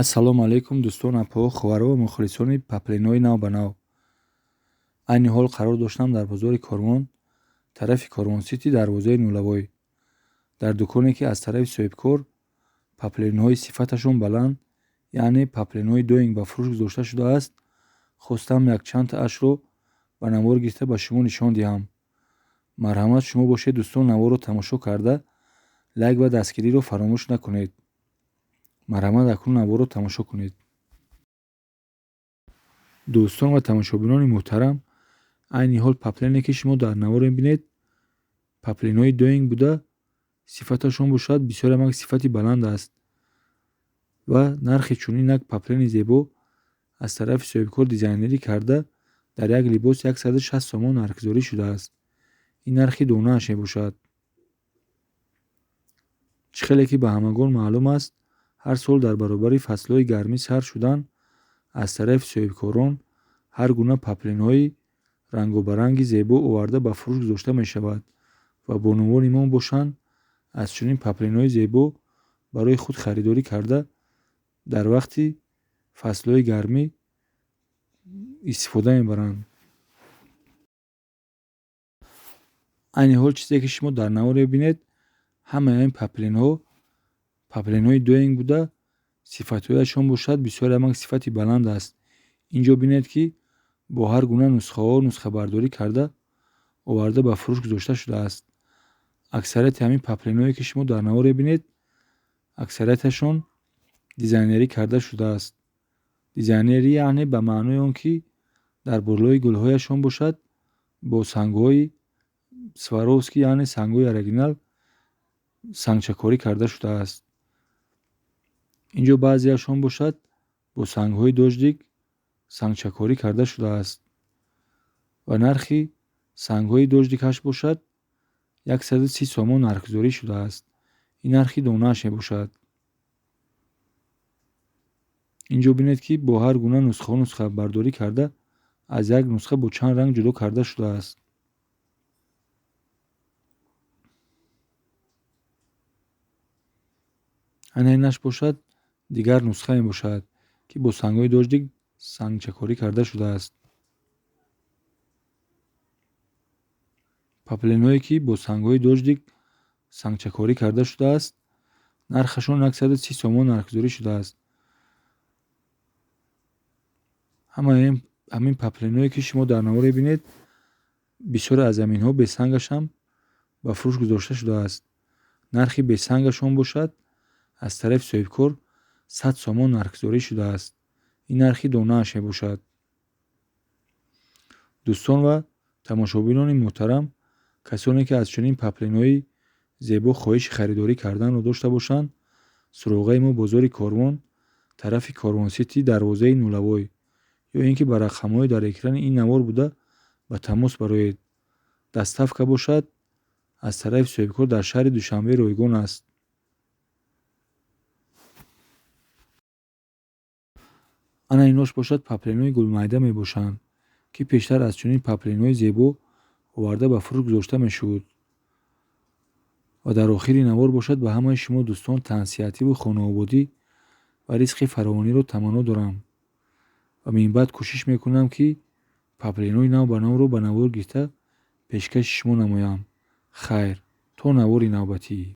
Ассалому алайкум, дӯстон, апоҳо, хоҳаро ва мухлисони паплинҳои нав ба нав. Айни ҳол қарор доштам дар бозори Корвон, тарафи Корвон-Сити, дарвозаи Нулавой, дар дуконе, ки аз тарафи соҳибкор паплинҳои сифаташон баланд, яъне паплинҳои Доинг ба фурӯш гузошта шудааст. Хостам якчандтаашро ба навор гирифта ба шумо нишон диҳам. Марҳамат, шумо бошед, дӯстон, наворро тамошо карда, лайк ва дастгириро фаромӯш накунед. Марҳамат, акнун наворро тамошо кунед. Дӯстон ва тамошобинони муҳтарам, айни ҳол паплине, ки шумо дар навор мебинед, паплинҳои Доинг буда, сифаташон бошад бисёр ҳам сифати баланд аст ва нархи чунин як паплини зебо аз тарафи соҳибкор дизайнерӣ карда дар як либос 160 сомон нархгузорӣ шудааст. Ин нархи донааш мебошад. Чӣ хеле ки ба ҳамагон маълум аст, ҳар сол дар баробари фаслҳои гармӣ сар шудан аз тарафи соҳибкорон ҳар гуна паплинҳои рангобаранги зебо оварда ба фурӯш гузошта мешавад ва бонувони мо бошанд аз чунин паплинҳои зебо барои худ харидорӣ карда дар вақти фаслҳои гармӣ истифода мебаранд. Айни ҳол чизе, ки шумо дар навор мебинед, ҳамаи ин паплинҳо паплинҳои Доинг буда, сифатҳояшон бошад бисёр ҳам сифати баланд аст. Инҷо бинед, ки бо ҳар гуна нусхаҳо нусхабардорӣ карда оварда ба фурӯш гузошта шудааст. Аксарияти ҳамин паплинҳое, ки шумо дар навор мебинед, аксарияташон дизайнерӣ карда шудааст. Дизайнерӣ яъне ба маънои он, ки дар болои гулҳояшон бошад бо сангҳои Сваровский, яъне сангҳои оригинал сангчакорӣ карда шудааст. Инҷо баъзеашон бошад бо сангҳои дождик сангчакорӣ карда шудааст ва нархи сангҳои дождикаш бошад 130 сомон нархгузорӣ шудааст. Ин нархи донааш мебошад. Инҷо бинед, ки бо ҳар гуна нусхаҳо нусхабардорӣ карда аз як нусха бо чанд ранг ҷудо карда шудааст. Ана инаш бошад дигар нусха мебошад, ки бо сангҳои дождик сангчакорӣ карда шудааст. Паплинҳое, ки бо сангҳои дождик сангчакорӣ карда шудааст, нархашон 130 сомон нархгузорӣ шудааст. Ҳамаи ҳамин паплинҳое, ки шумо дар навор мебинед, бисёре аз ҳаминҳо бесангаш ҳам ба фурӯш гузошта шудааст. Нархи бесангашон бошад аз тарафи соҳибкор 100 сомон нархгузорӣ шудааст. Ин нархи донааш мебошад. Дӯстон ва тамошобинони муҳтарам, касоне, ки аз чунин паплинҳои зебо хоҳиши харидорӣ карданро дошта бошанд, суроғаи мо бозори Корвон, тарафи Корвон-Сити, дарвозаи Нулавой, ё ин ки ба рақамҳои дар экрани ин навор буда ба тамос бароед. Доставка бошад аз тарафи соҳибкор дар шаҳри Душанбе ройгон аст. Ана инош бошад паплинҳои гулмайда мебошанд, ки пештар аз чунин паплинҳои зебо оварда ба фурӯш гузошта мешуд. Ва дар охири навор бошад ба ҳамаи шумо дӯстон тансиҳативу хонаободӣ ва ризқи фаровониро таманно дорам ва минбаъд кӯшиш мекунам, ки паплинҳои нав ба навро ба навор гирифта пешкаши шумо намоям. Хайр, то навори навбатӣ.